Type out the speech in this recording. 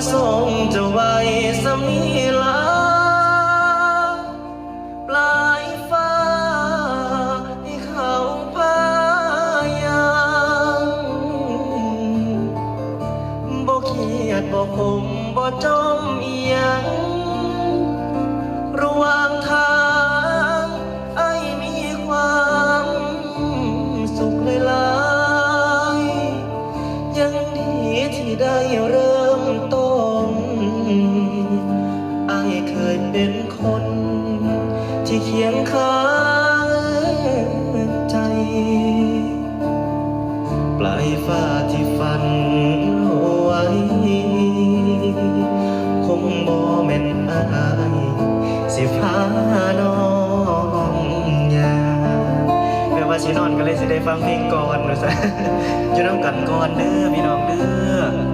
ສົ່ງເຈົ້າໄວ້ສ່ຳນີ້ລາ ປາຍຟ້າທີ່ເຂົາພາຍັງ ບໍ່ຄຽດບໍ່ຂົມບໍ່ຈົ່ມອີ່ຫຍັງ ລະຫວ່າງທາງອ້າຍມີຄວາມສຸກຫຼາຍໆ ຍັງດີທີ່ໄດ້ເລີ່ມຕົ້ນ ອ້າຍເຄີຍເປັນຄົນທີ່ຄຽງຂ້າງໃຈ ປາຍຟ້າທີ່ຝັນໄວ້ ຄົງບໍ່ແມ່ນອ້າຍຊິພານ້ອງຍ່າງ ແບບວ່າຊິນອນກໍເລີຍຊິໄດ້ຟັງເພງກ່ອນວ່າຊັ້ນ ຢູ່ນຳກັນກ່ອນເດີພີ່ນ້ອງເດີ.